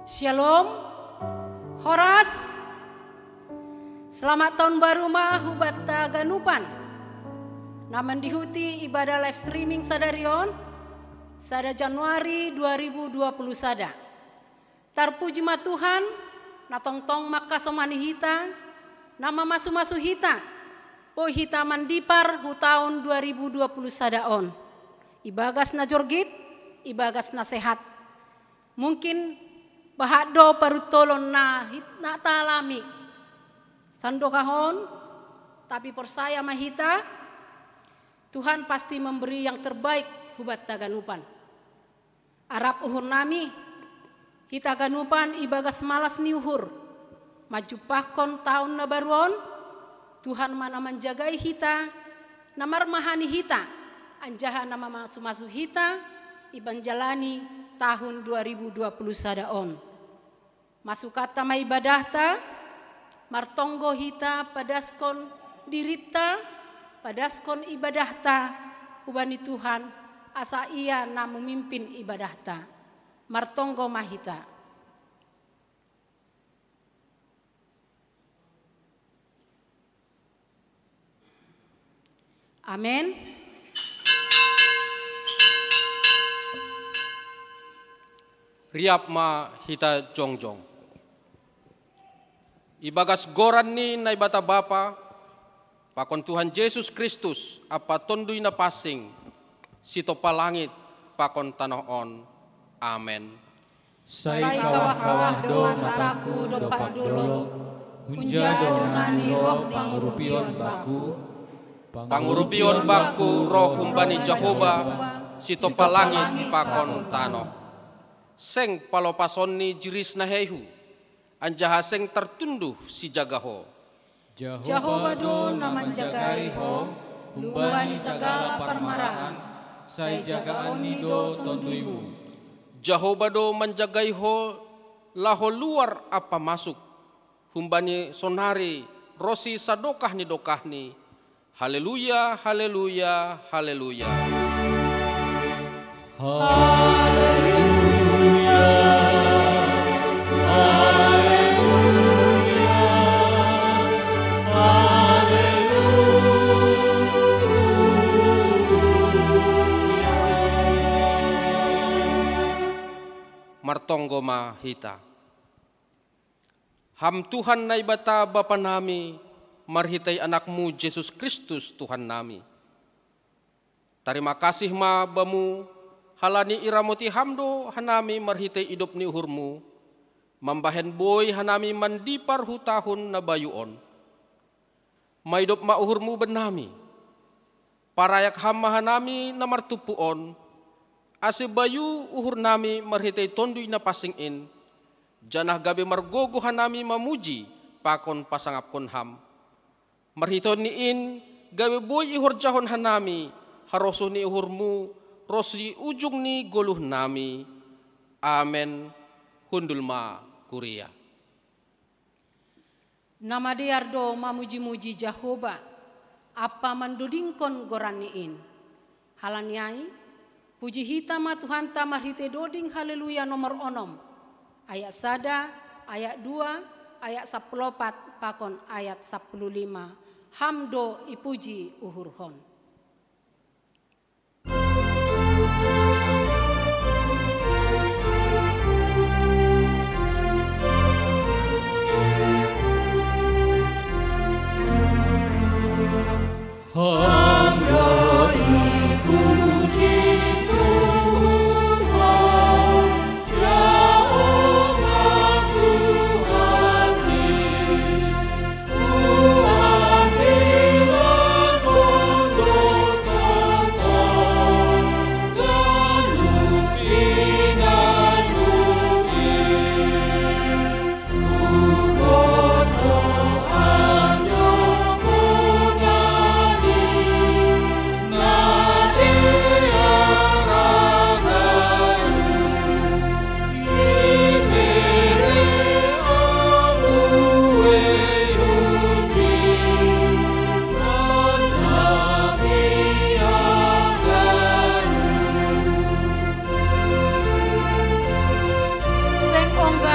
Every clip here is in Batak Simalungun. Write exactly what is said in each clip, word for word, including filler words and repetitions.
Shalom. Horas. Selamat tahun baru ma hubatta ganupan. Na mandihuti ibadah live streaming sadari on, sada Januari dua ribu dua puluh sada. Tarpuji ma Tuhan, na tongtong mangkasomani hita, na mamasu-masu hita, boi hita mandipar hu tahun dua ribu dua puluh sada on. Ibagas na jorgit, ibagas na sehat. Mungkin bahat do paruntolon na hita alami sandokah on, tapi porsaya ma hita, Tuhan pasti memberi yang terbaik hubatta ganupan. Arap uhur nami, hita ganupan ibagas malas ni uhur, manjumpahkon tahun na baru on, Tuhan ma na manjagai hita, na marmahani hita, anjaha na mamasu-masu hita, iban jalani tahun dua ribu dua puluh sada on. Masukanta ma ibadahta, martonggo hita padaskon dirinta, padaskon ibadahta hubani Tuhan, asa Ia na memimpin ibadahta. Martonggo ma hita. Amen. Riap ma hita jongjong. Ibagas goran ni Naibata Bapa, pakon Tuhan Jesus Kristus, ampa Tonduy Napansing, sitompa langit pakon tanoh on. Amen. Sai kawah-kawah do matangku dompak dolok, hunja do nani roh pangurupion bangku? Pangurupion bangku roh humbani Jahowa, sitompa langit pakon tanoh. Seng palopasonni jiris na heihu, anjaha seng tartunduh sijaga ho. Jahowa do na manjagai ho, humbani sagala parmaraan, sai jagaonni do tonduymu. Jahowa do manjagai ho laho luar ampa masuk, humbani sonari ronsi sadokah ni dokahni. Haleluya, haleluya, haleluya. Haleluya, haleluya, haleluya. Martonggo ma hita. Ham Tuhan Naibata Bapa nami, marhitei Anakmu Jesus Kristus Tuhan nami. Tarima kasih ma Bamu, halani iramoti Ham do hanami marhitei idop ni uhurMu, mambahen boi hanami mandipar hu tahun na bayu on. Maidop ma uhurMu bannami. Parayak Ham ma hanami na martumpu on, ase bayu uhurnami marhitei Tonduy Napansing in, janah gabe margogoh hanami mamuji pakon pasangapkon Ham. Marhiteihon ni in, gabe boi ihorjahon hanami harosuh ni uhurMu ronsi ujung ni goluhnami. Amen. Hundul ma kuria. Na madear do mamuji-muji Jahowa, ampa mandodingkon goranNi in. Halani ai, puji hita ma Tuhanta marhitei doding Haleluya nomor onom, ayat sada, ayat dua, ayat sampulu opat pakon ayat sampulu lima. Ham do ipuji uhurhon.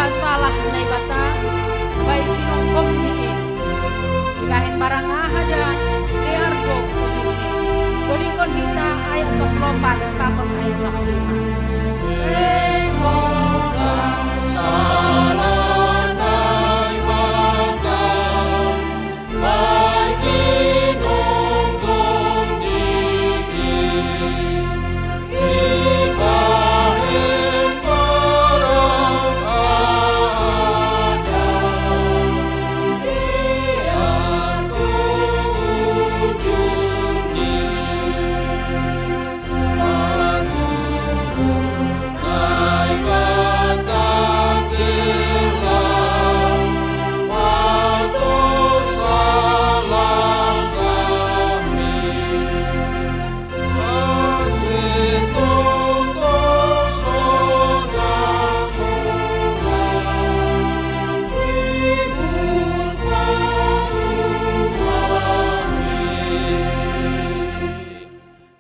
Salah Naibata, baik inong bokti in. Ibahen barang aha da, dear do ujungni. Dodingkon hita ayat sapuluh opat pakon ayat sapuluh lima. Seng ogang salah Naibata, baik inong bokti in.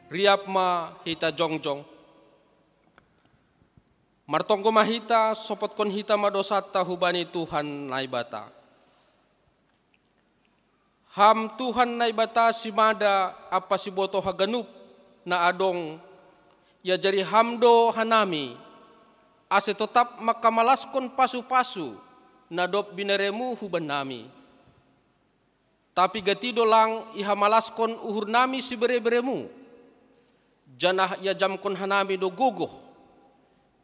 Riap ma hita jongjong. Martonggo ma hita, sopotkon hita ma dosanta hubani Tuhan Naibata. Ham Tuhan Naibata simada ampa sibotoh haganup na adong, iajari Ham do hanami, ase totap mangkamalaskon pasu-pasu na dob binereMu hubannami. Tapi gati do lang ihamalaskon uhurnami sibere-bereMu, janah iajamkon hanami do gogoh,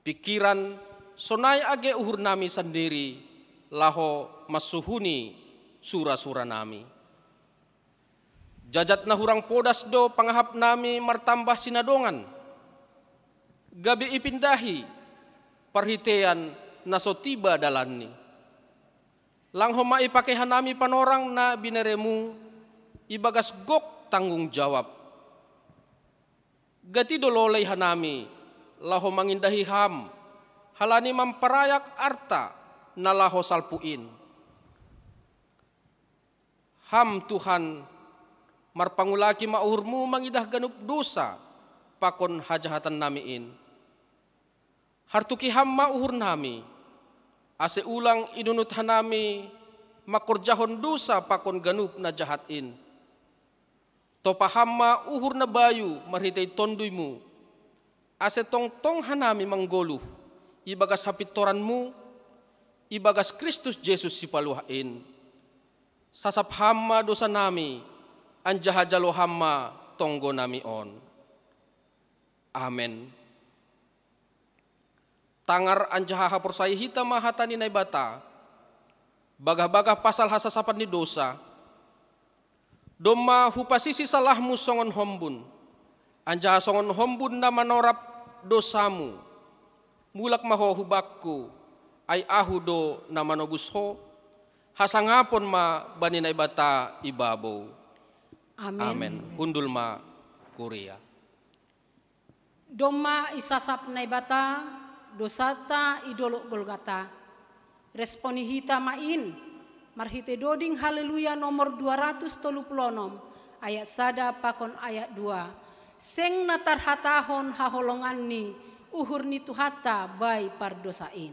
pingkiran, sonai age uhurnami sandiri, laho mansuhuni sura-suranami. Jajat na hurang podas do pangahapnami martambah sinadongan, gabe ipindahi parhiteian na so tiba dalanni. Lang homa ipake hanami panorang na binereMu ibagas gok tanggung jawab. Gati do lolei hanami, laho mangindahi Ham, halani mamparayak arta na laho salpu in. Ham Tuhan, marpangulaki ma uhurMu mangidah ganup dosa pakon hajahatannami in. Hartuki Ham ma uhurnami, ase ulang inunut hanami mangkorjahon dosa pakon ganup na jahat in. Topa Ham ma uhur na bayu marhitei TonduyMu, ase tongtong hanami manggoluh ibagas hapintoranMu, ibagas Kristus Jesus Sipaluah in. Sasap Ham ma dosanami, anjaha jalo Ham ma tonggonami on. Amen. Tangar anjaha haporsayai hita ma hata ni Naibata, bagah-bagah pasal hasasapan ni dosa. Domma hupasisi salahmu songon hombun, anjaha songon hombun na manorap dosamu. Mulak ma ho hu Bakku, ai Ahu do na manobus ho. Hasangapon ma bani Naibata ibabou. Amen. Amen. Hundul ma kuria. Domma isasap Naibata dosanta i dolok Golgata. Responi hita ma in marhitei doding Haleluya nomor dua ratus tolu puluh onom, ayat sada pakon ayat dua. Seng na tarhatahon haholongan ni uhur ni Tuhanta bai pardosa in.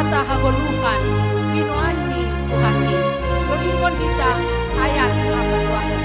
Tahagoluhan, pinoan ni Tuhan i. Dodingkon hita ayat na paduahon.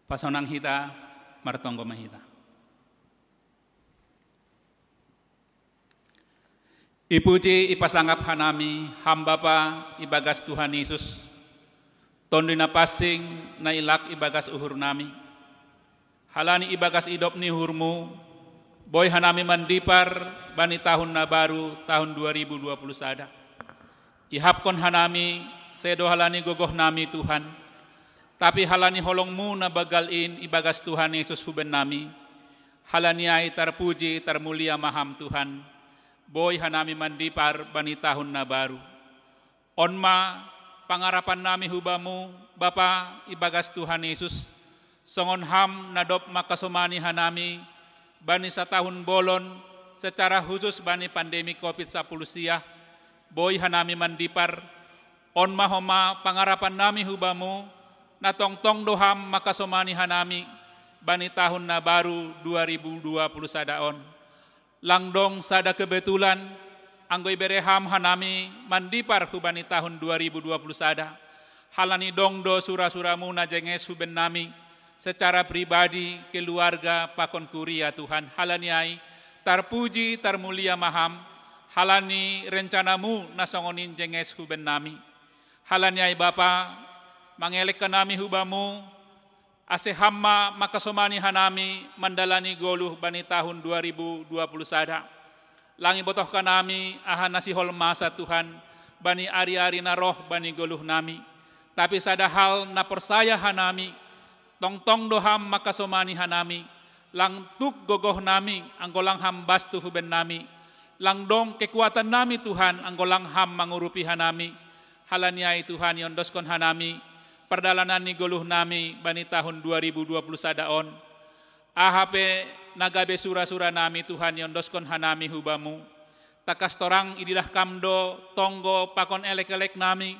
Pasonang hita, martonggo ma hita. Ipuji, ipasangap hanami Ham Bapa ibagas Tuhan Yesus, Tonduy Napansing na ilak ibagas uhur nami. Halani ibagas idop ni uhurmu, boi hanami mandipar bani tahun na baru, tahun dua ribu dua puluh sada. Ihapkon hanami, sedo halani gogoh nami Tuhan, tapi halani holongmu na banggal in ibagas Tuhan Yesus huben nami. Halani ai tarpuji, tarmulia ma Ham Tuhan, boi hanami mandipar bani tahun na baru. On ma pangarapan nami hu Bamu, Bapa, ibagas Tuhan Yesus, songon Ham na dob mangkasomani hanami bani satahun bolon, secara khusus bani pandemi covid sapuluh siah, boi hanami mandipar. On ma homa pangarapan nami hu Bamu, na tongtong do Ham mangkasomani hanami bani tahun na baru dua ribu dua puluh sada on. Lang dong sada kebetulan, anggo ibere Ham hanami mandipar hubani tahun dua ribu dua puluh sada. Halani dong do sura-suramu na jenges huben nami, secara pribadi, keluarga, pakon kuria Tuhan. Halani ai, tarpuji, tarmulia ma Ham, halani rencanamu na songon in jenges huben nami. Halani ai Bapa, mangelek hanami hu Bamu, ase Ham ma mangkasomani hanami mandalani goluh bani tahun dua ribu dua puluh sada. Lang ibotohkan nami aha na sihol masa Tuhan, bani ari-ari na roh bani goluh nami. Tapi sada hal na porsaya hanami, tongtong do Ham mangkasomani hanami, lang tuk gogoh nami, anggo lang Ham bastu huben nami, lang dong kekuatan nami Tuhan, anggo lang Ham mangurupi hanami. Halani ai Tuhan iondoskon hanami, pardalanan ni goluh nami bani tahun dua ribu dua puluh sada on. Aha pe na gabe sura-sura nami Tuhan iondoskon hanami hu Bamu. Tangkas torang ididah Kam do tonggo pakon elek-elek nami,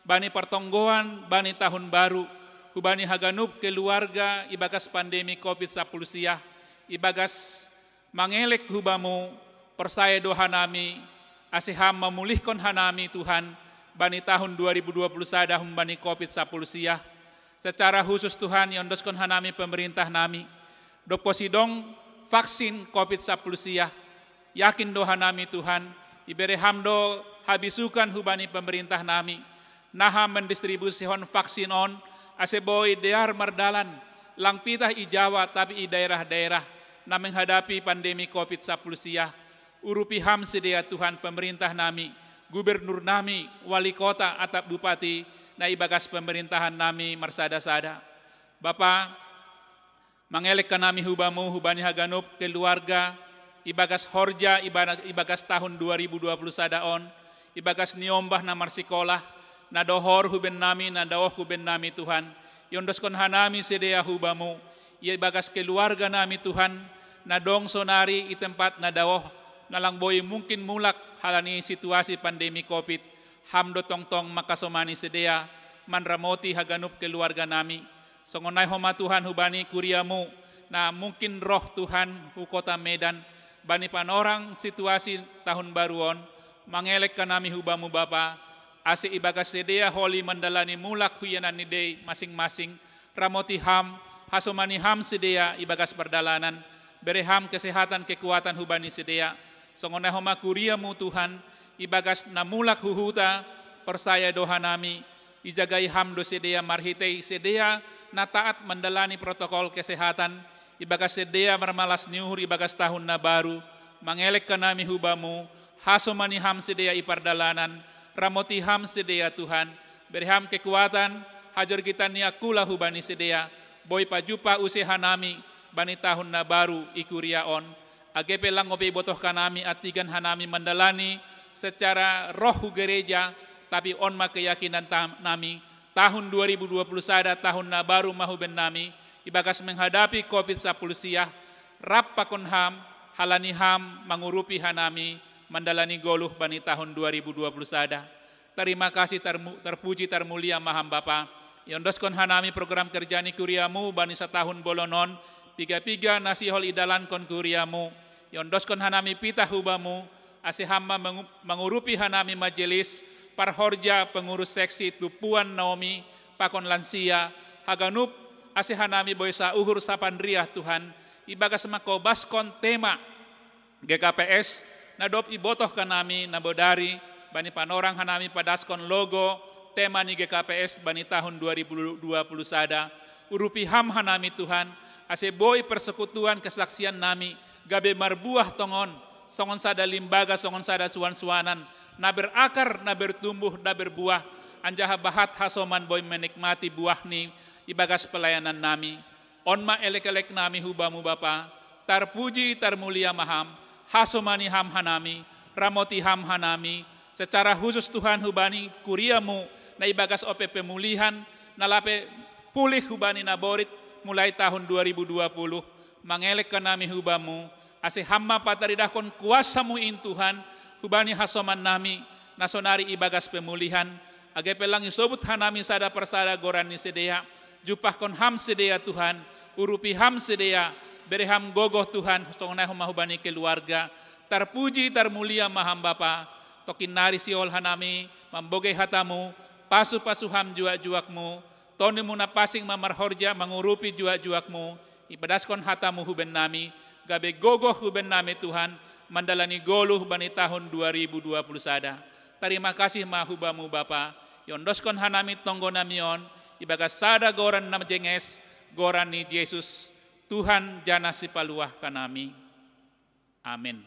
bani partonggoan, bani tahun baru, hubani haganup keluarga ibagas pandemi covid sapuluh siah, ibagas mangelek hu Bamu, porsaya do hanami, ase Ham mamulihkon hanami Tuhan, bani tahun dua ribu dua puluh sada humbani covid sapuluh siah. Secara khusus Tuhan iondoskon hanami pemerintah nami. Dob posi dong vaksin covid sapuluh siah, yakin do hanami Tuhan, ibere Ham do habisukan hubani pemerintah nami. Na Ham mendistribusihon vaksin on, ase boi dear mardalan, lang pitah i Jawa tapi i daerah-daerah, na menghadapi pandemi covid sapuluh siah. Urupi Ham sidea Tuhan pemerintah nami, gubernur nami, wali kota atap bupati, na ibagas pemerintahan nami marsada-sada. Bapa, mangelek hanami hu Bamu, hubani haganup keluarga, ibagas horja, ibana-, ibagas tahun dua ribu dua puluh sada on, ibagas niombah na marsikolah, na dohor huben nami, na daoh huben nami Tuhan, iondoskon hanami sidea hu Bamu, ibagas keluarga nami Tuhan, na dong sonari i tempat na daoh, na lang boi mungkin mulak halani situasi pandemi covid, Ham do tongtong mangkasomani sidea, manramoti haganup keluarga nami. Songon ai homa Tuhan hubani kuria-Mu, na mungkin roh Tuhan hu kota Medan, bani panorang situasi tahun baru on, mangelek hanami hu Bamu Bapa, ase ibagas sidea holi mandalani mulak hu ianan ni dei masing-masing, ramoti Ham, hasomani Ham sidea ibagas pardalanan, bere Ham kesehatan kekuatan hubani sidea, songon ai homa kuria-Mu Tuhan, ibagas na mulak hu huta, Porsaya do hanami, ijagai Ham do sidea marhitei sidea na taat mandalani protokol kesehatan, ibagas sidea marmalas ni uhur ibagas tahun na baru, mangelek hanami hu Bamu, hasomani Ham sidea i pardalanan, ramoti Ham sidea Tuhan, bere Ham kekuatan, hajorgitan ni angkula hubani sidea, boi pajumpang use hanami, bani tahun na baru i kuria on, age pe lang ope ibotoh hanami antigan hanami mandalani secara roh hu gereja, tapi on ma keyakinan ta-, nami, tahun dua ribu dua puluh sada tahun na baru ma hubennami, ibagas menghadapi covid sapuluh sia, rap pakon Ham, halani Ham mangurupi hanami, mandalani goluh bani tahun dua ribu dua puluh sada. Tarima kasih, tarmu-, tarpuji, tarmulia ma Ham Bapa. Iondoskon hanami program kerja ni kuriamu bani satahun bolon on, piga-piga na sihol idalankon kuriamu. Iondoskon hanami pitah hu Bamu, ase Ham ma mengu-, mangurupi hanami majelis, parhorja, pengurus seksi, tumpuan Naomi, pakon lansia, haganup, ase hanami boi sauhur sapan riah Tuhan, ibagas mangkobaskon tema G K P S, na dob ibotoh hanami na bodari, bani panorang hanami padaskon logo, tema ni G K P S bani tahun dua ribu dua puluh sada, urupi Ham hanami Tuhan, ase boi persekutuan kesaksian nami, gabe marbuah tongon, songon sada limbaga, songon sada suan-suanan, na berakar, na bertumbuh, na berbuah, anjaha bahat hasoman boi menikmati buahni ibagas pelayanan nami. On ma elek-elek nami hu Bamu Bapa, tarpuji, tarmulia ma Ham, hasomani Ham hanami, ramoti Ham hanami, secara khusus Tuhan hubani kuriamu, na ibagas ope pemulihan, na lape pulih hubani na borit, mulai tahun dua ribu dua puluh, mangelek hanami hu Bamu, ase Ham ma pataridahkon kuasamu in Tuhan, hubani hasoman nami, na sonari ibagas pemulihan, age pe lang isobut hanami sada parsada goran ni sidea, jumpahkon Ham sidea Tuhan, urupi Ham sidea, bere Ham gogoh Tuhan, songon ai homa hubani keluarga, tarpuji, tarmulia ma Ham Bapa, tongkin nari sihol hanami, mambogei hatamu, pasu-pasu Ham juak-juakmu, Tondimu na pansing ma marhorja, mangurupi juak-juakmu, ipadaskon hatamu hubennami, gabe gogoh hubennami Tuhan, mandalani goluh bani tahun dua ribu dua puluh sada. Tarima kasih ma hu Bamu Bapa, iondoskon hanami tonggo nami on, ibagas sada goran na jenges, goran ni Jesus, Tuhan jana sipaluah hanami. Amin.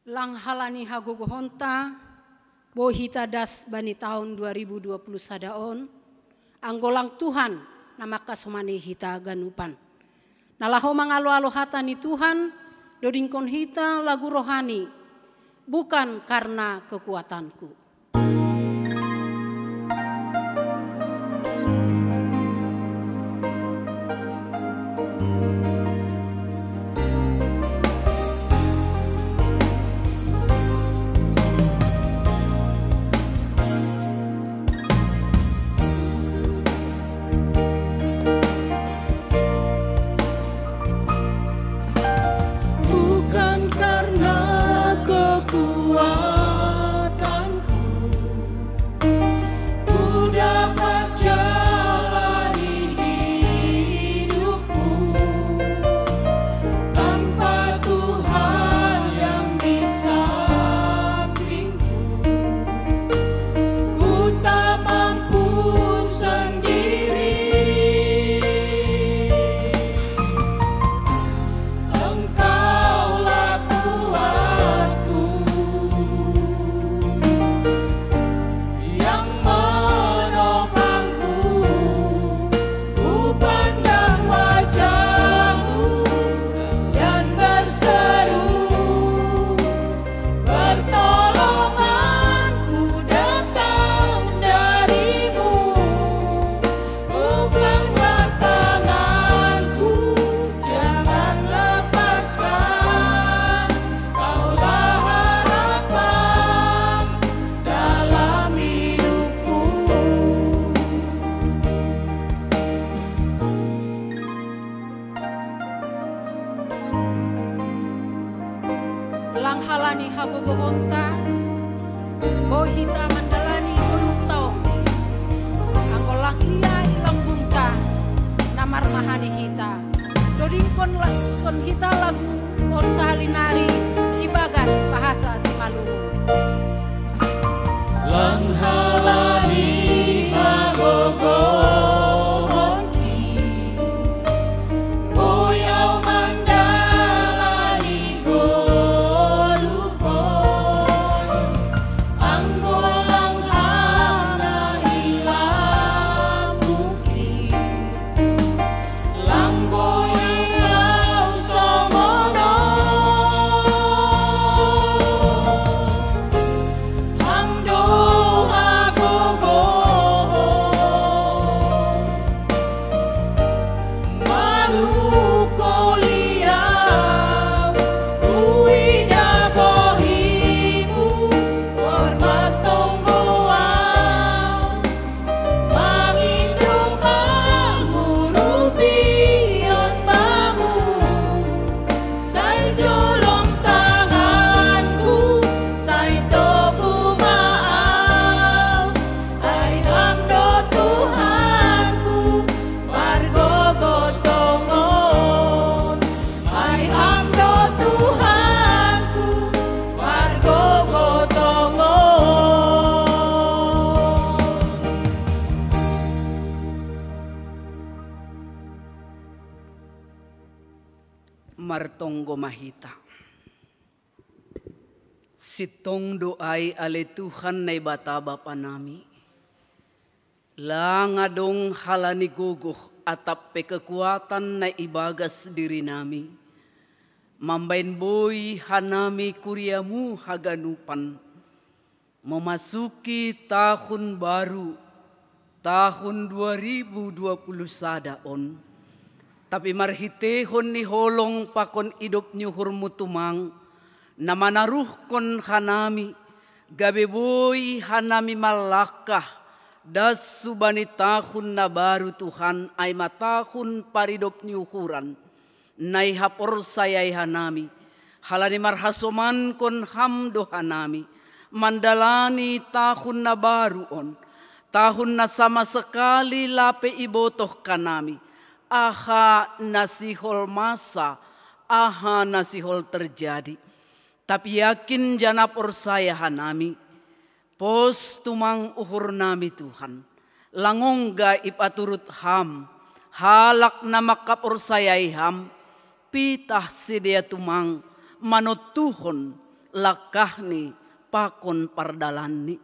Lang halani hagogohonta, boi hita das bani tahun dua ribu dua puluh sada on, anggo lang Tuhan na mangkasomani hita ganupan. Na laho mangalo-alo hata ni Tuhan, dodingkon hita lagu rohani, bukan karena kekuatanku. Bukan karena kekuatanku, ku dapat jalani hidupku tanpa Tuhan yang di sampingku. Ku tak mampu sendiri. Engkaulah kuatku, yang menopangku. Ku pandang wajah-Mu dan berseru, pertolonganku datang dari-Mu. Peganglah tanganku, jangan lepaskan. Kaulah harapan dalam hidupku. Lang halani hagogohonta, boi hita mandalani goluhta on. Ia i lambungta na marmahani hita. Dodingkon la-, kon hita lagu on sahali nari ibagas bahasa Simalungun. Lang halani hagogohonki, boi au mandalani goluhon. Anggo lang hana i lambungki, lang boi au songon on. Ham do hagogohon, manungkoli au, huida bohimu, tor martonggo au, mangindo mangurupi on bamu. Sai jolom tanganku, sai togu ma au, ai Ham do Tuhanku, margogot tongon. Ai Ham do Tuhanku, margogot tongon. Martonggo ma hita. Sintong do ai ale Tuhan Naibata Bapa nami, lang adong halani gogoh atap pe kekuatan na ibagas diri nami, mambaen boi hanami kuriamu haganupan, memasuki tahun baru, tahun dua ribu dua puluh sada on. Tapi marhiteihon ni holong pakon idop ni uhurmu tumang, na manaruhkon hanami, gabe boi hanami mallangkah, das hubani tahun na baru Tuhan, ai ma tahun paridop ni uhuran, na ihaporsayai hanami, halani marhasomankon Ham do hanami, mandalani tahun na baru on, tahun na sama sekali lape ibotoh hanami, aha na sihol masa, aha na sihol terjadi. Tapi yakin janah porsaya hanami, pos tumang uhurnami Tuhan, lang ongga ipaturut Ham, halak na mangkaporsayai Ham, pitah sidea tumang manontuhon langkahni pakon pardalanni.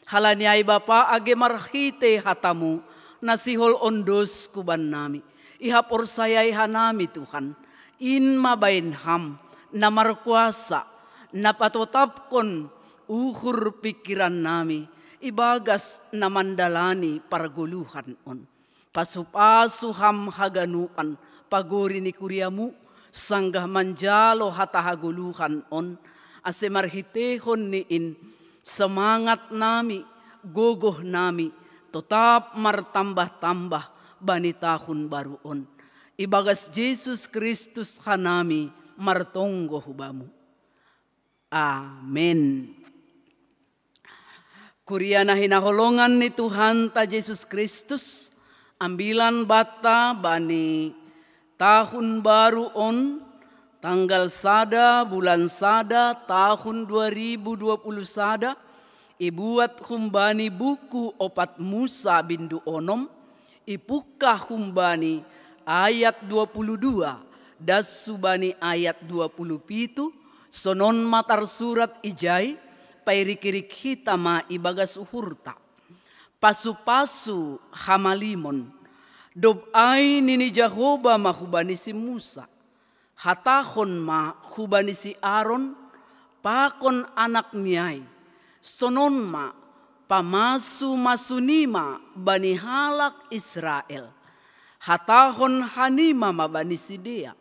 Halani ai Bapa, age marhite hatamu, na sihol on dos hubannami, ihaporsayai hanami Tuhan, in ma baen Ham, na markuasa, na patotapkon uhur pingkirannami, ibagas na mandalani pargoluhan on. Pasupasu Ham haganupan pagori ni kuriamu, sanggah manjalo hata hagoluhan on, ase marhiteihon ni in, semangatnami, gogohnami, totap martambah-tambah bani tahun baru on. Ibagas Jesus Kristus hanami martonggo hu Bamu. Amen. Kuria na hinaholongan ni Tuhanta Jesus Kristus, ambilan banta bani tahun baru on, tanggal sada, bulan sada, tahun dua ribu dua puluh sada, ibuat humbani buku Opat Musa bindu onom, ipungkah humbani ayat dua puluh dua, das hubani ayat dua puluh pitu, sonon ma tarsurat ijai, pairik-irik hita ma ibagas uhurta. Pasupasu hamalimon. Dob ai nini Jahowa ma hubani si Musa: Hatahon ma hubani si Aron pakon anakni ai, sonon ma pamasu-masu nima bani halak Israel. Hatahon hanima ma bani sidea: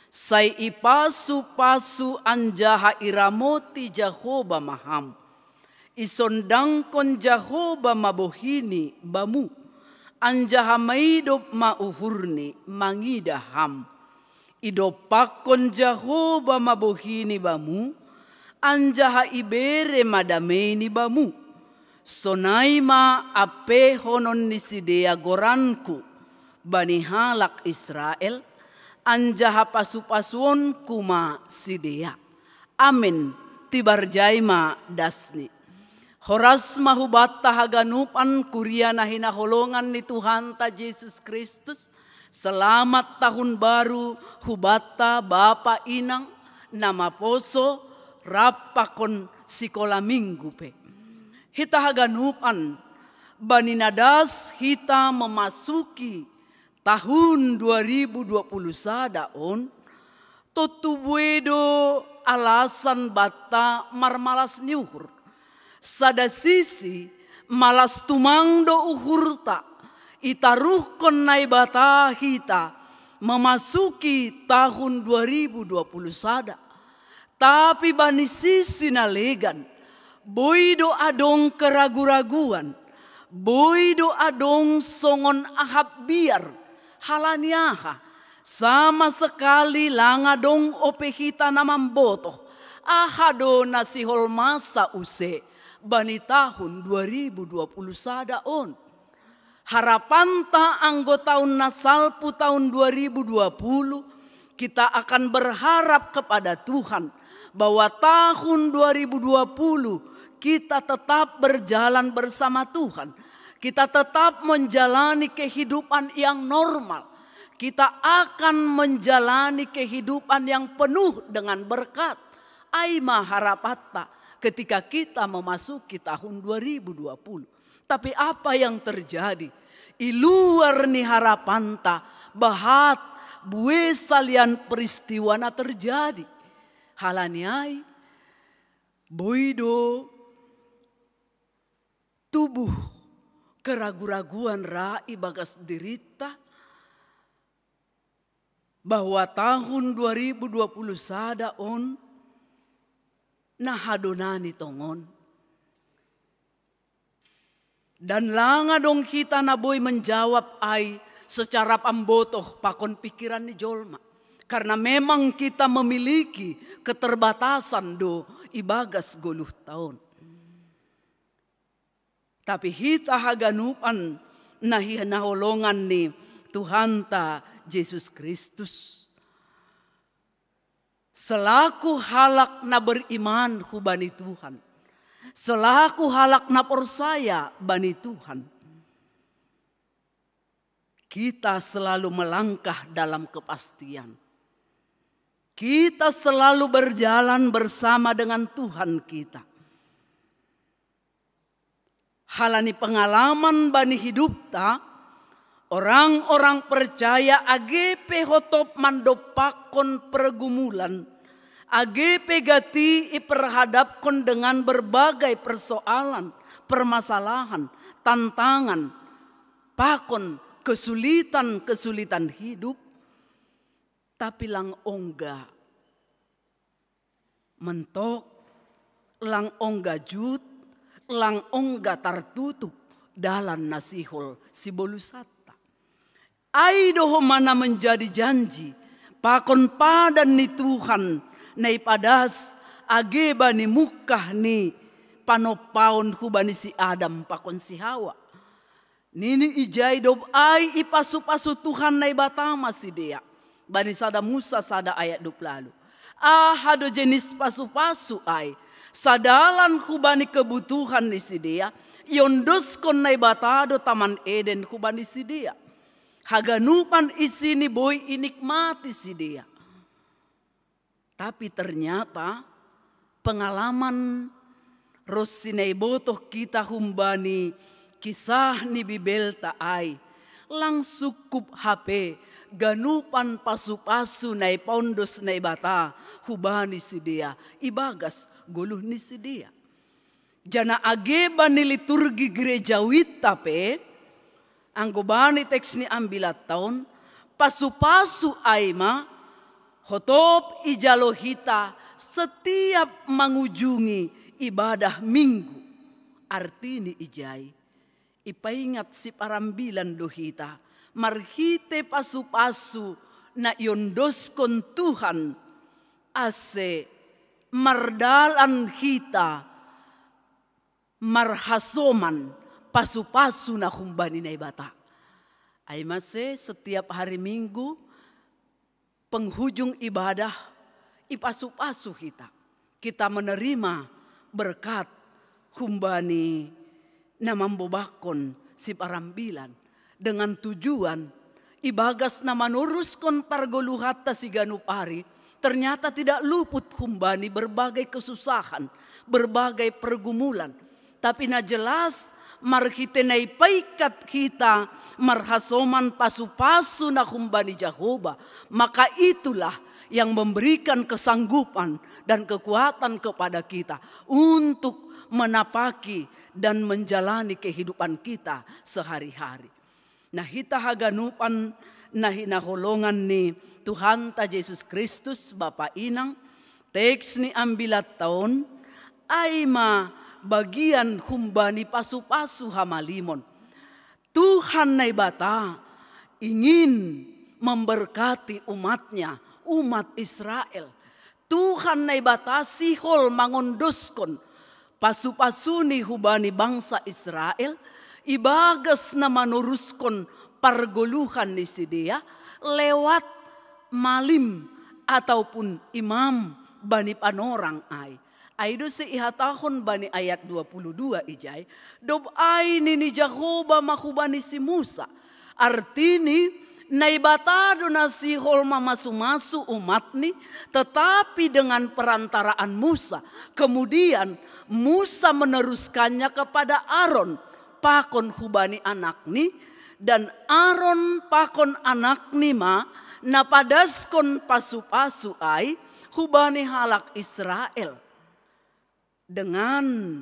Sai ipasu-pasu anjaha iramoti Jahowa ma ham. Isondangkon Jahowa ma bohini bamu, anjaha maidop ma uhurni mangidah ham. Idompakkon Jahowa ma bohini bamu, anjaha ibere ma dameini bamu. Sonai ma ampehonon ni sidea goranku bani halak Israel, anjaha pasu-pasuonku ma sidea. Amen. Tibar jai ma dasni. Horas ma hubanta haganupan kuria na hinaholongan ni Tuhanta Jesus Kristus. Selamat tahun baru hubanta bapa inang, na maposo, rap pakon sikola minggu pe. Hita haganupan, bani na das hita memasuki tahun dua ribu dua puluh sada on, tontu buei do alasan banta marmalas ni uhur. Sada sisi, malas tumang do uhurta, itaruhkon Naibata hita memasuki tahun dua ribu dua puluh sada. Tapi bani sisi na legan, boi do adong keragu-raguan, boi do adong songon ahap biar, halani aha? Sama sekali lang adong ope hita na mambotoh, aha do na sihol masa use bani tahun dua ribu dua puluh sada on. Harapanta anggo tahun na salpu tahun dua ribu dua puluh, kita akan berharap kepada Tuhan bahwa tahun dua ribu dua puluh kita tetap berjalan bersama Tuhan. Kita tetap menjalani kehidupan yang normal. Kita akan menjalani kehidupan yang penuh dengan berkat. Ai ma harapanta ketika kita memasuki tahun dua ribu dua puluh. Tapi apa yang terjadi? I luar ni harapanta, bahat, buei salian peristiwa na terjadi. Halani ai, boi do tubuh keragu-raguan ra ibagas dirinta, bahwa tahun dua ribu dua puluh sada on na hadonani tongon. Dan lang adong hita na boi menjawab ai secara pambotoh pakon pikiran ni jolma. Karena memang kita memiliki keterbatasan do ibagas goluhta on. Tapi hita haganupan na hinaholongan ni Tuhanta Jesus Kristus, selaku halak na beriman hubani Tuhan, selaku halak na porsaya bani Tuhan, kita selalu melangkah dalam kepastian. Kita selalu berjalan bersama dengan Tuhan kita. Halani pengalaman bani hidupta, orang-orang percaya age pe hotop mandompakkon pergumulan, age pe gati iperhadapkon dengan berbagai persoalan, permasalahan, tantangan, pakon kesulitan-kesulitan hidup, tapi lang ongga mentok, lang ongga jut, lang ongga tartutup dalan na sihol sibolusanta. Ai do homa na menjadi janji pakon padan ni Tuhan na ipadas age bani mungkah ni panompaon hubani si Adam pakon si Hawa. Nini ijai dob ai ipasu-pasu Tuhan Naibata ma sidea. Bani sada Musa sada ayat dua puluh lalu. Aha do jenis pasu-pasu ai? Sadalan hubani kebutuhan ni sidea, iondoskon Naibata do Taman Eden hubani sidea. Haganupan isini boi inikmati sidea. Tapi ternyata pengalaman ronsi na ibotoh hita humbani kisah ni Bibelta ai, lang sungkup hape ganupan pasu-pasu na ipaondos Naibata hubani sidea ibagas goluh ni sidea. Janah age bani liturgi gereja wita pe, anggo bani teks ni ambilatta on, pasu-pasu ai ma hotop ijalo hita setiap mangujungi ibadah Minggu. Artini ijai, ipaingat siparambilan do hita marhite pasu-pasu na iondoskon Tuhan, ase mardalan hita marhasoman pasu-pasu na humbani Naibata. Ai mase setiap hari Minggu, penghujung ibadah, ipasu-pasu hita. Kita menerima berkat humbani na mambobakon siparambilan dengan tujuan ibagas na manuruskon pargoluhanta siganup ari, ternyata tidak luput humbani berbagai kesusahan, berbagai pergumulan. Tapi na jelas, marhite na ipaikat hita marhasoman pasu-pasu na humbani Jahowa, maka itulah yang memberikan kesanggupan dan kekuatan kepada kita untuk menapaki dan menjalani kehidupan kita sehari-hari. Na hita haganupan na hinaholongan ni Tuhanta Jesus Kristus, Bapa Inang, teks ni ambilat taon, ai ma bagian humbani pasu-pasu hamalimon. Tuhan Naibata ingin memberkati umatnya, umat Israel. Tuhan Naibata sihol mangondoskon pasu-pasuni hubani bangsa Israel, ibagas na manuruskon pargoluhan ni sidea lewat malim ataupun imam bani panorang ai. Ai do se ihatahon bani ayat dua puluh dua ijai, dob ai nini Jahowa ma hubani si Musa. Artini, Naibata do na sihol mamasu-masu umatni, tetapi dengan perantaraan Musa. Kemudian Musa meneruskannya kepada Aron, pakon hubani anakni, dan Aron pakon anakni ma na padaskon pasu-pasu ai hubani halak Israel dengan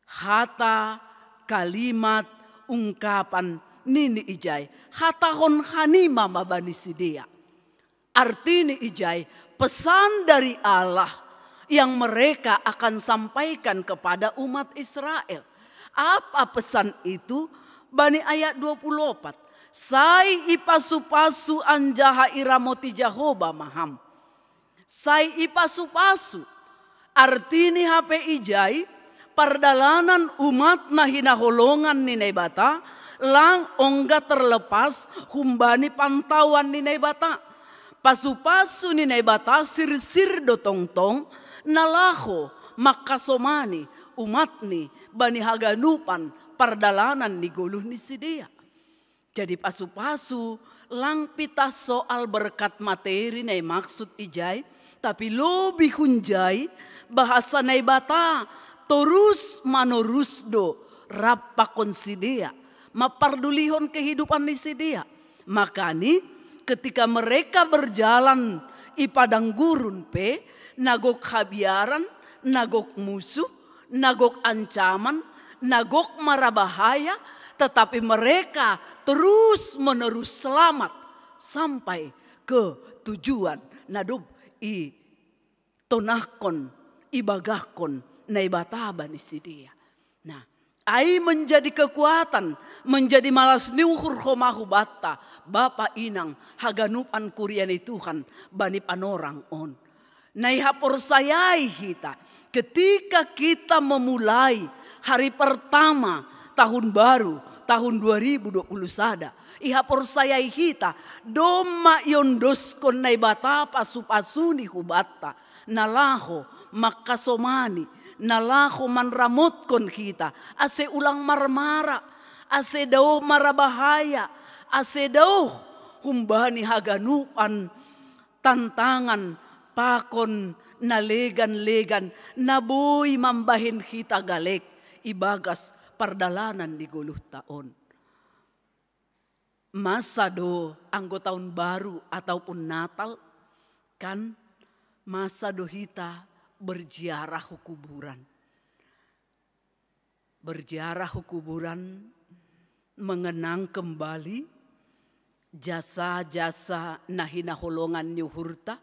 hata, kalimat, ungkapan nini ijai, hatahon hanima ma bani sidea. Artini ijai, pesan dari Allah yang mereka akan sampaikan kepada umat Israel. Apa pesan itu? Bani ayat dua puluh opat. Sai ipasu-pasu anjaha iramoti Jahowa ma ham. Sai ipasu-pasu. Artini hape ijai, pardalanan umat na hinaholongan ni Naibata, lang ongga terlepas humbani pantauan ni Naibata. Pasu-pasu ni Naibata sirsir do tongtong, na laho mangkasomani umatni bani haganupan pardalanan ni goluh ni sidea. Jadi pasu-pasu, lang pitah soal berkat materi na imaksud ijai, tapi lobih hunjai bahasa Naibata torus manorus do rap pakon sidea, mapardulihon kehidupan ni sidea. Makani ketika mereka berjalan i padang gurun pe, na gok habiaran, na gok musuh, na gok ancaman, na gok marabahaya, tetapi mereka terus menerus selamat sampai ke tujuan na dob i tonahkon, ibagahkon Naibata bani sidea. Nah, ai menjadi kekuatan, menjadi malas ni uhur homa hubanta, Bapa Inang, haganupan kuria ni Tuhan bani panorang on. Na ihaporsayai hita, ketika kita memulai hari pertama tahun baru, tahun dua ribu dua puluh sada, ihaporsayai hita, domma iondoskon Naibata pasu-pasuni hubanta, na laho mangkasomani, na laho manramotkon hita, ase ulang marmara, ase daoh marabahaya, ase daoh humbani haganupan tantangan pakon na legan-legan na boi mambahen hita galek ibagas pardalanan ni goluhta on. Masa do anggo tahun baru ataupun Natal, kan masa do hita berziarah hu kuburan. Berziarah hu kuburan, mengenang kembali jasa-jasa na hinaholongan ni uhurta,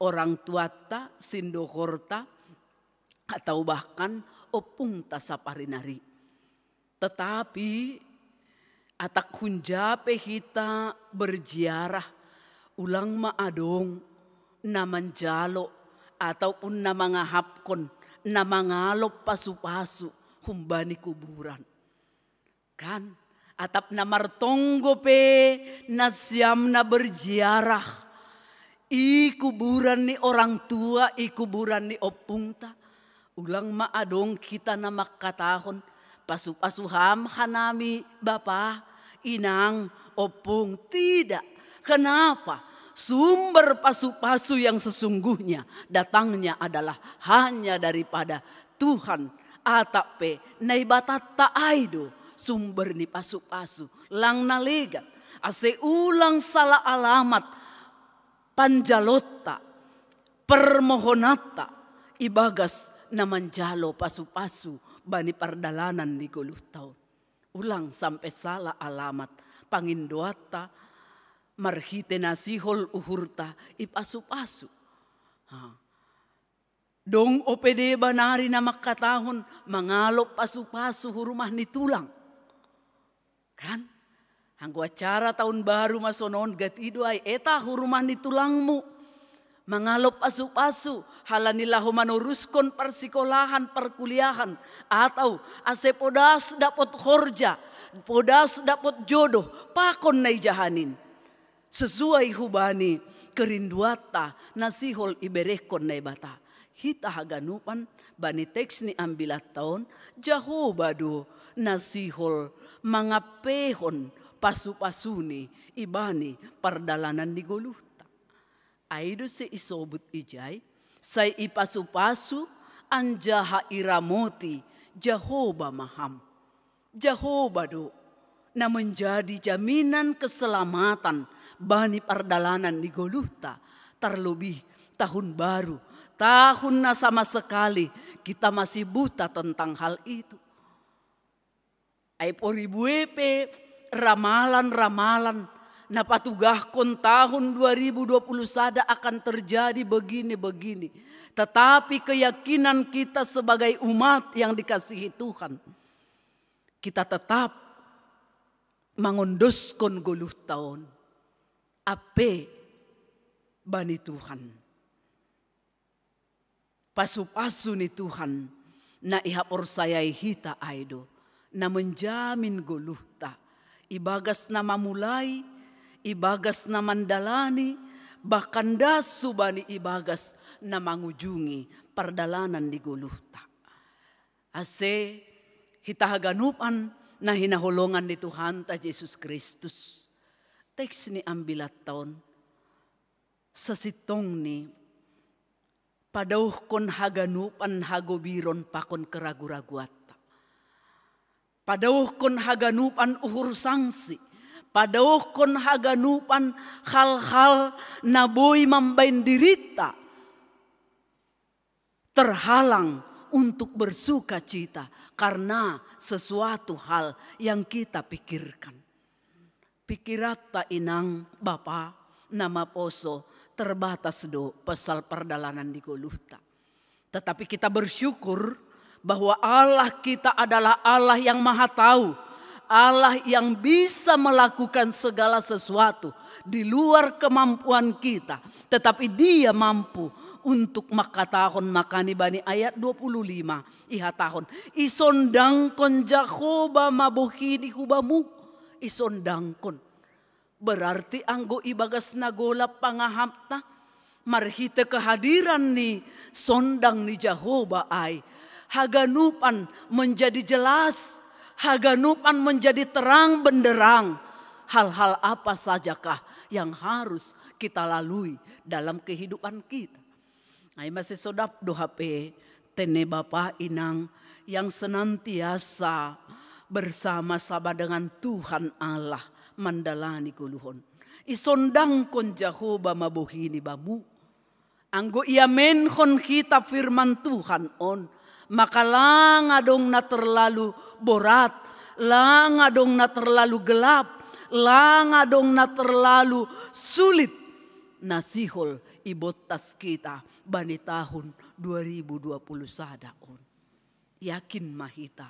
orang tuata, sindohorta, atau bahkan ompungta saparinari. Tetapi atak hunja pe hita berziarah, ulang ma adong na manjalo ataupun na mangahapkon na mangalop pasu-pasu humbani kuburan. Kan? Atap na martonggo pe nasiam na berziarah i kuburan ni orang tua, i kuburan ni ompungta. Ulang ma adong hita na mangkatahon, pasu-pasu ham hanami bapa, inang, ompung. Tidak. Kenapa? Sumber pasu-pasu yang sesungguhnya datangnya adalah hanya daripada Tuhan. Atap pe Naibatatta ai do sumber ni pasu-pasu. Lang na legan, ase ulang sala alamat panjalotta, permohonatta ibagas na manjalo pasu-pasu bani pardalanan ni goluhta on. Ulang sampe sala alamat pangindoanta marhite na sihol uhurta i pasu-pasu. Ha. Dong ope deba nari na mangkatahon mangalop pasu-pasu hu rumah ni tulang. Kan? Anggo acara tahun baru ma sonon, gati do ai eta hu rumah ni tulangmu mangalop pasu-pasu, halani laho manoruskon parsikolahan, parkuliahan, atau ase podas dapot horja, podas dapot jodoh, pakon na ijahanin sesuai hubani kerinduanta na sihol iberehkon Naibata. Hita haganupan bani teks ni ambilatta on, Jahowa do na sihol mangampehon pasu-pasuni ibani pardalanan ni goluhta. Ai do se isobut ijai, sai ipasu-pasu anjaha iramoti Jahowa ma ham. Jahowa do na menjadi jaminan keselamatan bani pardalanan ni goluhta, terlebih tahun baru, tahun na sama sekali kita masih buta tentang hal itu. Ai poribue pe ramalan-ramalan na patugahkon tahun dua ribu dua puluh sada akan terjadi begini-begini. Tetapi keyakinan kita sebagai umat yang dikasihi Tuhan, kita tetap mangondoskon goluhta on ampe bani Tuhan. Pasu-pasu ni Tuhan na ihaporsayai hita ai do na menjamin goluhta, ibagas na mamulai, ibagas na mandalani, bahkan das subani ibagas na mangujungi pardalanan ni goluhta. Ase hita haganupan na hinaholongan ni Tuhanta Jesus Kristus, teks ni ambilatta on sasintongni padaohkon haganupan hagobiron pakon keragu-raguanta. Padaohkon haganupan uhur sangsi, padaohkon haganupan hal-hal na boi mambaen dirinta terhalang untuk bersukacita karena sesuatu hal yang kita pikirkan. Pikiranta inang bapa na maposo terbatas do pasal pardalanan ni goluhta. Tetapi kita bersyukur bahwa Allah kita adalah Allah yang Maha Tahu, Allah yang bisa melakukan segala sesuatu di luar kemampuan kita, tetapi Dia mampu untuk mangkatahon. Makani bani ayat dua puluh lima ihatahon, "Isondangkon Jahowa ma bohini hu bamu." Isondangkon. Berarti anggo ibagas na golap pangahapta, marhite kehadiran ni sondang ni Jahowa ai, haganupan menjadi jelas, haganupan menjadi terang benderang. Hal-hal apa sajakah yang harus kita lalui dalam kehidupan kita? Ai masisodap do hape tene bapa inang yang senantiasa bersama-sama dengan Tuhan Allah mandalani goluh on. Isondangkon Jahowa ma bohini bamu. Anggo iamenhon hita firman Tuhan on, maka lang adong na terlalu borat, lang adong na terlalu gelap, lang adong na terlalu sulit na sihol ibontas kita bani tahun dua ribu dua puluh sada on. Yakin ma hita,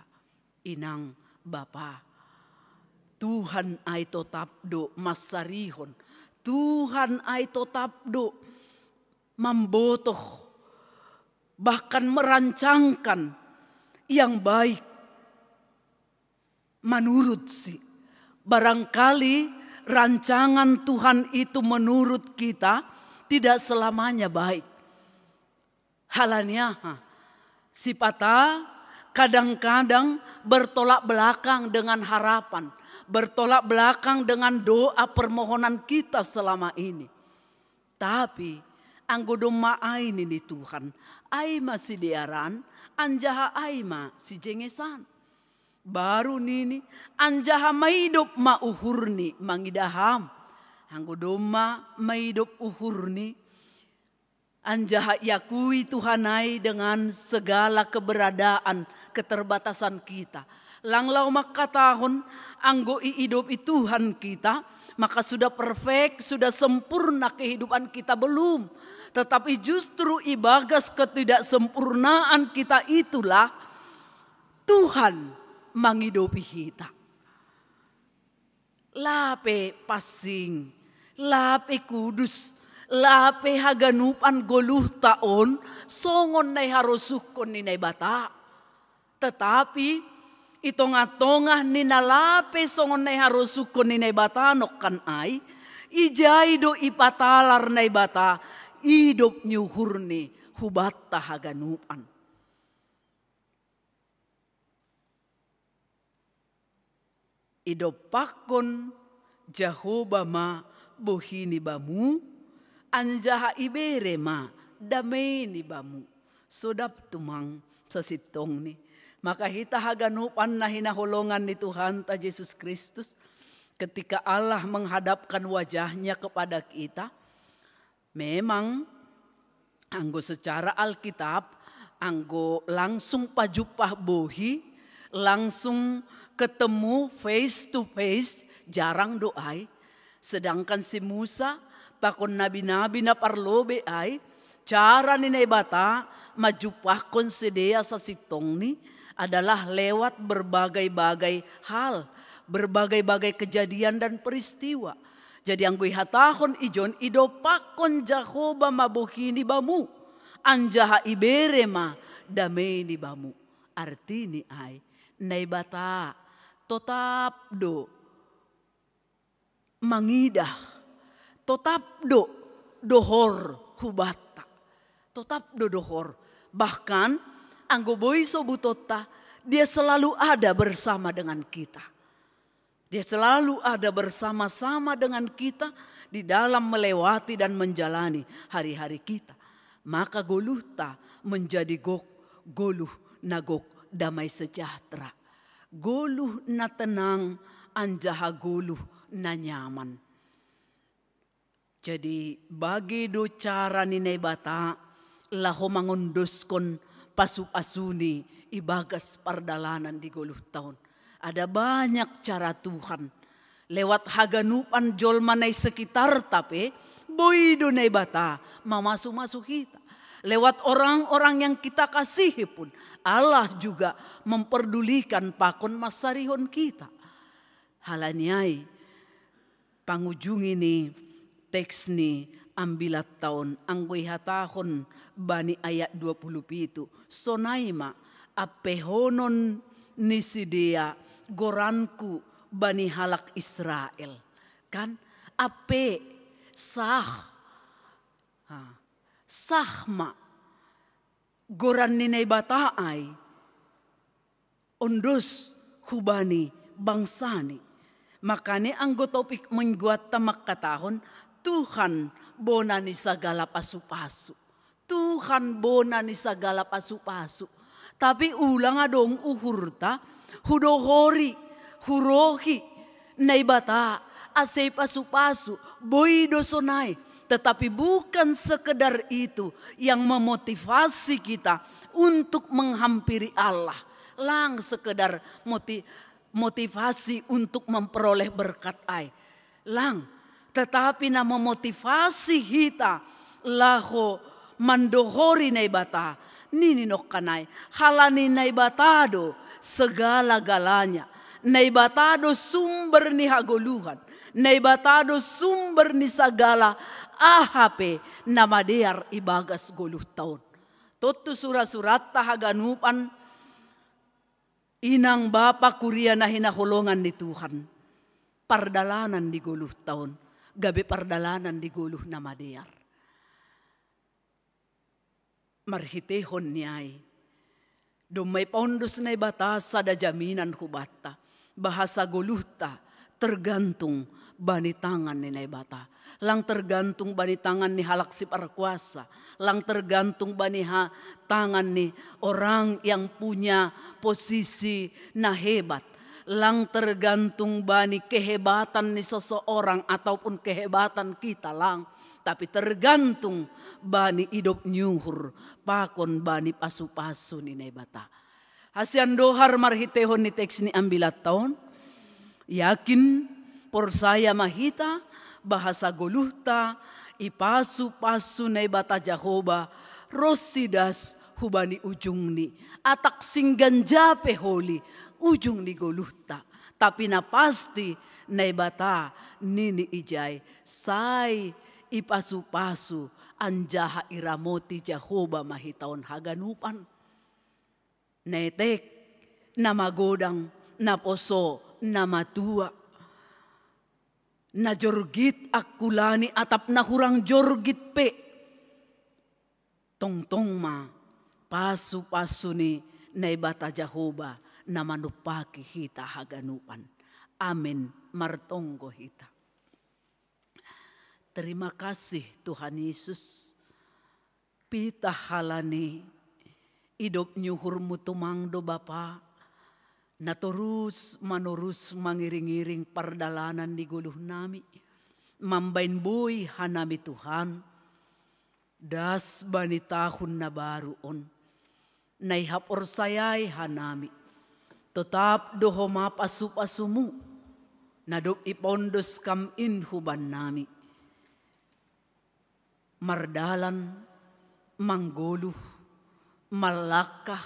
inang bapa, Tuhan ai totap do mansarihon, Tuhan ai totap do mambotoh bahkan merancangkan yang baik menurut si. Barangkali rancangan Tuhan itu menurut kita tidak selamanya baik. Halaniaha, sipata kadang-kadang bertolak belakang dengan harapan, bertolak belakang dengan doa permohonan kita selama ini. Tapi anggo domma ai nini Tuhan, ai ma sidearan, anjaha ai ma sijengesan. Baru nini, anjaha maidop ma uhurni mangidah ham. Anggo domma maidop uhurni, anjaha iakui Tuhan ai dengan segala keberadaan, keterbatasan kita. Lang laho mangkatahon, anggo iidopi Tuhan kita, maka sudah perfect, sudah sempurna kehidupan kita, belum. Tetapi justru ibagas ketidaksempurnaan kita itulah Tuhan mangidopi hita. Lape pansing, lape kudus, lape haganupan goluhta on songon na iharosuhkon ni Naibata. Tetapi i tongah-tongah ni na lape songon na iharosuhkon ni Naibata nongkan ai, ijai do ipatalar Naibata idop ni uhurni hubanta haganupan. Idompakkon Jahowa ma bohi ni bamu, anjaha ibere ma damei ni bamu. Sodap tumang sasintongni. Maka hita haganupan na hinaholongan ni Tuhanta Jesus Kristus, ketika Allah menghadapkan wajahnya kepada kita, memang anggo secara Alkitab, anggo langsung pajumpah bohi, langsung ketemu face to face, jarang do ai. Sedangkan si Musa, pakon nabi-nabi na parlobei ai, cara ni Naibata manjumpahkon sidea sasintongni adalah lewat berbagai-bagai hal, berbagai-bagai kejadian dan peristiwa. Jadi anggo ihatahon ijon, idompakkon Jahowa ma bohi ni bamu, anjaha ibere ma damei ni bamu. Artini ai, Naibata totap do mangidah, totap do dohor hubanta. Totap do dohor. Bahkan anggo boi so butonta, Dia selalu ada bersama dengan kita. Dia selalu ada bersama-sama dengan kita di dalam melewati dan menjalani hari-hari kita. Maka goluhta menjadi gok, goluh na gok damai sejahtera. Goluh na tenang anjaha goluh na nyaman. Jadi, bage do cara ni Naibata laho mangondoskon pasu-pasuni ibagas pardalanan di goluhta on. Ada banyak cara Tuhan. Lewat haganupan jolma na i sekitarta pe, boi do Naibata mamasu-masu hita. Lewat orang-orang yang kita kasihi pun, Allah juga memperdulikan pakon mansarihon hita. Halani ai, pangujungi ni teks ni ambilatta on, anggo ihatahon bani ayat dua puluh pitu, sonai ma ampehonon ni sidea goranku bani halak Israel. Kan? Ampe, sah. Ha, sah ma goran ni Naibata ai ondos hubani bangsani. Makana anggo topik mingguanta mangkatahon, Tuhan bona ni sagala pasu-pasu. Tuhan bona ni sagala pasu-pasu. Tapi ulang adong uhurta, hudohori, hurohi Naibata, ase pasu-pasu, boi do sonai. Tetapi bukan sekedar itu yang memotivasi kita untuk menghampiri Allah. Lang sekedar moti-, motivasi untuk memperoleh berkat ai. Lang, tetapi na memotivasi hita laho mandohori Naibata, nini nongkan ai, halani Naibata do segala-galanya. Naibata do sumber ni hagoluhan. Naibata do sumber ni sagala aha pe na madear ibagas goluhta on. Tontu sura-suratta haganupan, inang bapa kuria na hinaholongan ni Tuhan. Pardalanan ni goluhta on, gabe pardalanan ni goluh na madear. Marhitehon ni ai, domma ipaondos Naibata sada jaminan hubanta, bahasa goluhta tergantung bani tangan ni Naibata. Lang tergantung bani tangan ni halak siparkuasa, lang tergantung bani ha, tangan ni orang yang punya posisi na hebat, lang tergantung bani kehebatan ni seseorang ataupun kehebatan kita, lang, tapi tergantung bani idop ni uhur pakon bani pasu-pasu ni Naibata. Hasian dohar marhitehon ni teks ni ambilatta on, yakin, porsaya ma hita, bahasa goluhta ipasu-pasu Naibata Jahowa, ros sidas hubani ujungni, atak singgan jape holi ujung ni goluhta. Tapi na pasti Naibata nini ijai sai ipasu-pasu anjaha iramoti Jahowa ma hita on haganupan. Na etek, na magodang, na poso, na matua, na jorgit angkulani atap na hurang jorgit pe, tongtong ma pasu-pasu ni Naibata Jahowa na manumpaki hita haganupan. Amin. Martonggo hita. Terima kasih Tuhan Yesus. Pitah halani idop ni uhurmu tumang do Bapa, na torus manorus mangiring-iring pardalanan ni goluhnami. Mambaen boi hanami Tuhan, das bani tahun na baru on, na ihaporsayai hanami, totap do homa pasu-pasumu, na dob ipaondos kam in hubannami. Mardalan, manggoluh, mallangkah,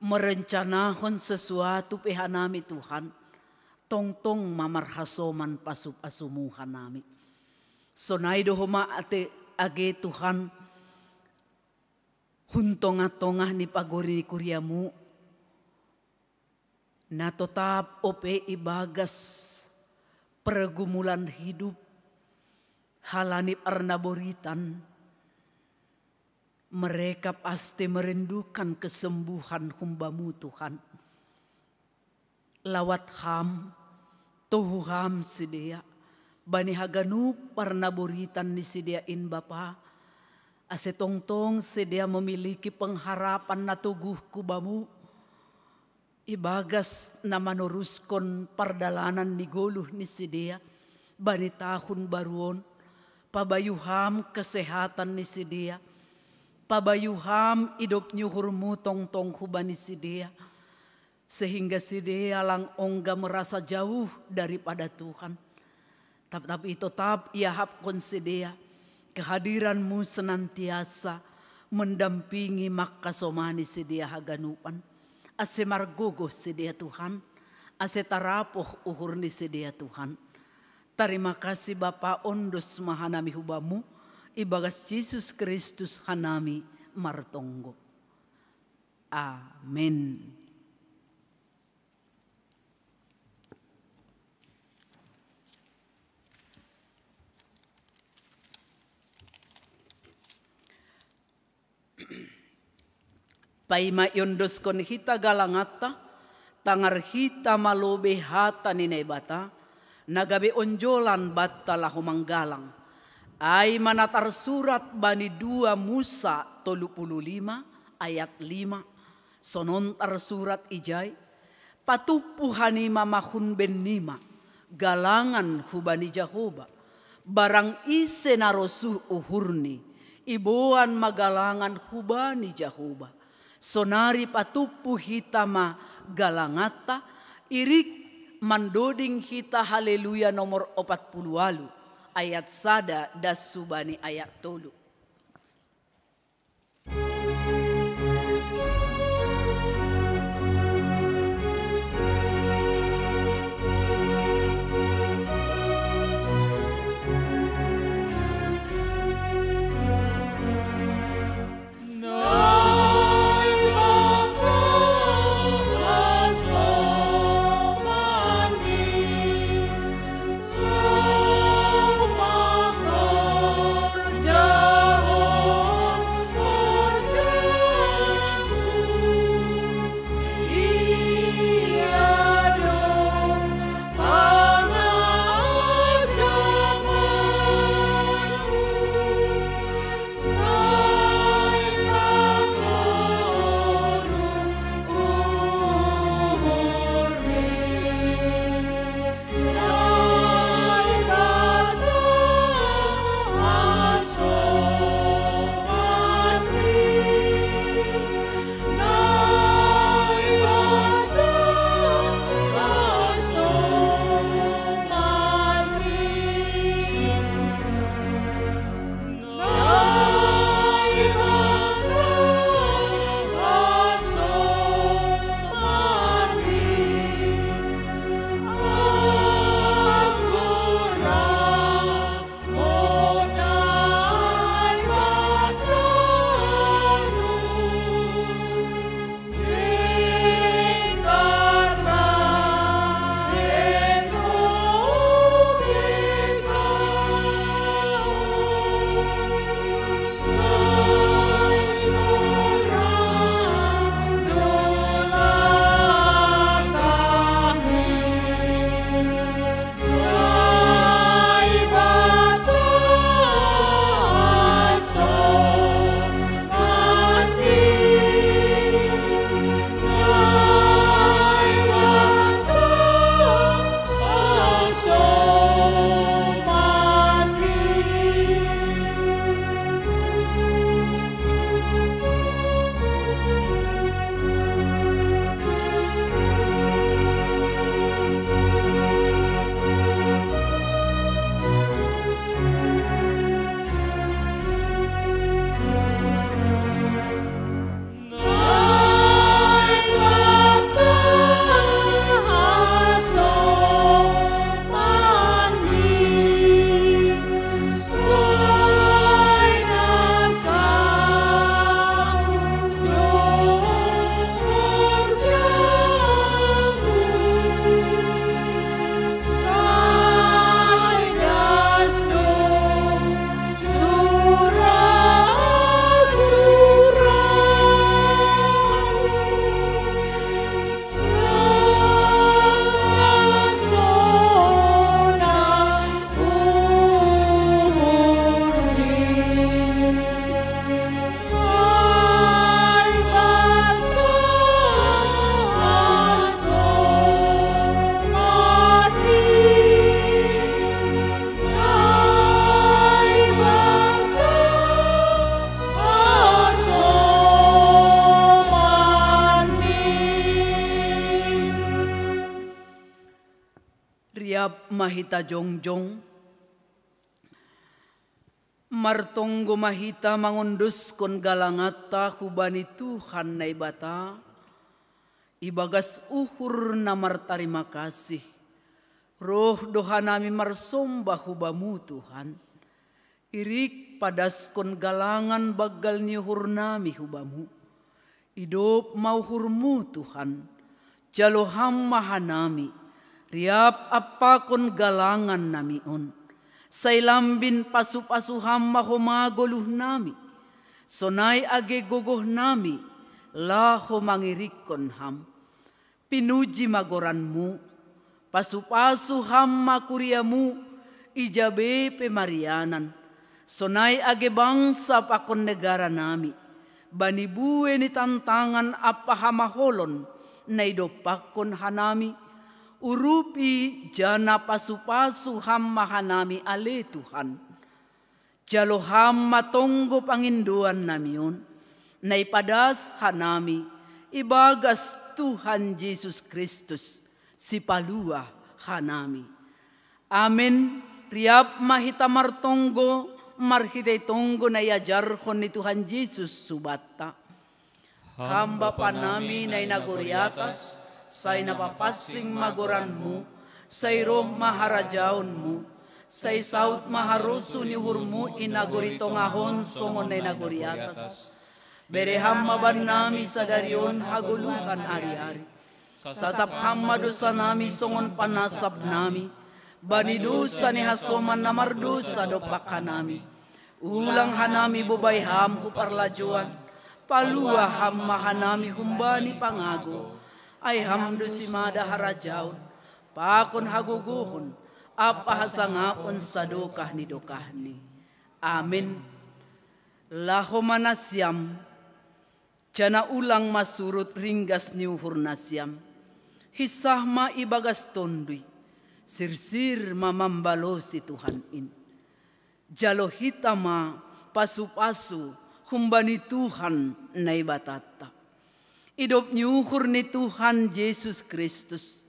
merencanahon sesuatu pe hanami Tuhan, tongtong ma marhasoman pasu-pasumu hanami. Sonai do homa ate age Tuhan, hun tongah-tongah ni pagori ni kuriamu, na totap ope ibagas pergumulan hidup, halani parnaboritan, mereka pasti merindukan kesembuhan humbamu Tuhan. Lawat ham, tohu ham sidea, bani haganup parnaboritan ni sidea in Bapa, ase tongtong sidea memiliki pengharapan na toguh ku Bamu, ibagas na manoruskon pardalanan ni goluh ni sidea, bani tahun baru on, pabayu ham kesehatan ni sidea, pabayu ham idop ni uhurmu tongtong hubani sidea, sehingga sidea lang ongga merasa jauh daripada Tuhan. Tetapi tetap iahapkon sidea, kehadiranmu senantiasa mendampingi mangkasomani sidea haganupan. Ase margogoh sidea Tuhan, ase tarapoh uhur ni sidea Tuhan. Tarima kasih Bapa, ondos ma hanami hubamu, ibagas Jesus Kristus hanami martonggo. Amin. Paima iondoskon hita galangatta, tangar hita malobe hata ni Naibata, na gabe onjolan banta laho manggalang. Ai ma na tarsurat bani dua Musa tolu puluh lima ayat lima, sonon tarsurat ijai, patumpu hanima mahun bennima, galangan hubani Jahoba, barang ise na rosuh uhurni, iboan ma galangan hubani Jahoba. Sonari patumpu hita ma galangatta, irik mandoding hita Haleluya nomor opat puluh walu, ayat sada das subani ayat tolu. Yap ma hita jongjong, martonggo ma hita mangondoskon galanganta hubani Tuhan Naibata, ibagas uhur na martarima kasih, roh do hanami marsomba hubamu Tuhan. Irik padaskon galangan banggal ni uhurnami hubamu. Idop ma uhurmu Tuhan, jalo ham ma hanami, riap ampakon galangan nami on. Sai lambin pasupasu ham ma homa goluh nami, sonai age gogoh nami, laho mangirikkon ham. Pinuji ma goranmu, pasupasu ham ma kuriamu, ija be pe marianan, sonai age bangsa pakon negara nami, bani bue ni tantangan ampa hamaholon na idompakkon hanami, urupi jana pasupasu ham ma hanami ale Tuhan. Jalo ham ma tonggo pangindoan nami on, na ipadas hanami, ibagas Tuhan Jesus Kristus, sipalua hanami. Amen. Riap ma hita martonggo, marhitei tonggo na iajarhon ni Tuhan Jesus subanta. Ham Bapa nami na i nagori atas, sai na papansing ma goranmu, sai roh ma harajaonmu, sai saut ma harosuh ni uhurmu i nagori tongah on songon na i nagori atas. Bere ham ma bannami sadari on hagoluhan ari-ari. Sasap ham ma dosanami songon panasap nami bani dosa ni hasoman na mardosa dompak hanami. Ulang hanami bobai ham hu parlajoan, palua ham ma hanami humbani pangago. Ai ham do simada harajaon, pakon hagogohon, ampa hasangapon sadokah ni dokahni. Amen. Laho ma nasiam, jana ulang ma surut ringgas ni uhur nasiam. Hinsah ma ibagas tondui, sirsir ma mambalosi Tuhan in. Jalo hita ma pasupasu humbani Tuhan Naibatanta. Idop ni uhur ni Tuhan Jesus Kristus,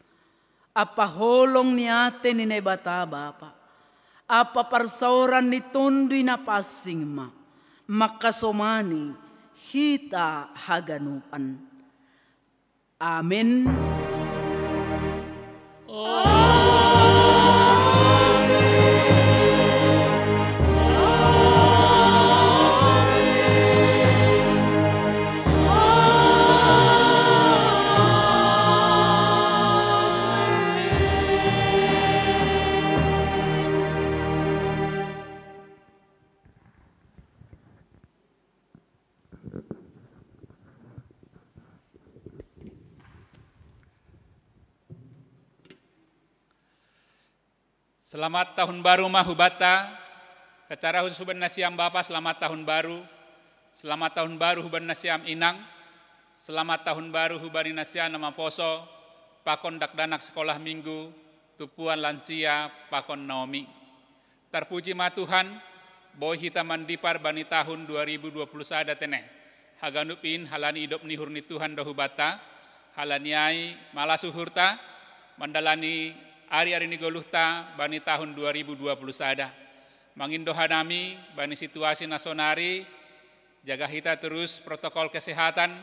ampa holong ni ate ni Naibata Bapa, ampa parsaoran ni Tonduy Napansing ma mangkasomani hita haganupan. Amen. Selamat tahun baru ma hubanta. Secara khusus hubani nasiam Bapa, selamat tahun baru. Selamat tahun baru hubani nasiam Inang. Selamat tahun baru hubani nasiam na maposo, pakon dakdanak sekolah minggu, tumpuan lansia, pakon naomi. Tarpuji ma Tuhan, boi hita mandipar bani tahun dua ribu dua puluh sada tene. Haganup in halani idop ni uhur ni Tuhan do hubanta, halani ai malas uhurta, mandalani ari-ari ni goluhta bani tahun dua ribu dua puluh sada. Mangindo hanami bani situasi na sonari, jaga hita terus protokol kesehatan,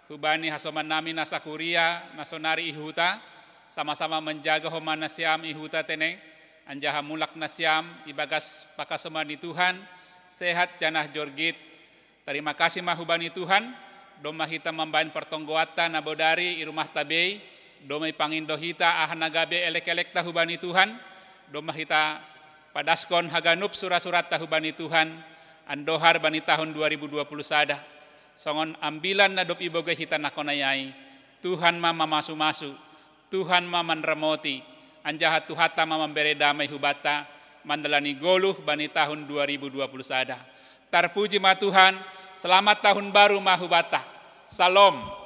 hubani hasoman nami na sakuria na sonari i huta, sama-sama manjaga homa nasiam i huta tene, anjaha mulak nasiam ibagas pangkasomani Tuhan, sehat janah jorgit. Tarima kasih ma hubani Tuhan, domma hita mambahen partonggoanta na bodari i rumahta bei, domma ipangindo hita aha na gabe elek-elekta hubani Tuhan, domma hita padaskon haganup sura-suratta hubani Tuhan, andohar bani tahun dua ribu dua puluh sada. Songon ambilan na dob ibogei hita nangkon ai, Tuhan ma mamasu-masu, Tuhan ma manramoti, anjaha Tuhanta ma mambere damai hubanta, mandalani goluh bani tahun dua ribu dua puluh sada. Tarpuji ma Tuhan, selamat tahun baru ma hubanta. Salom.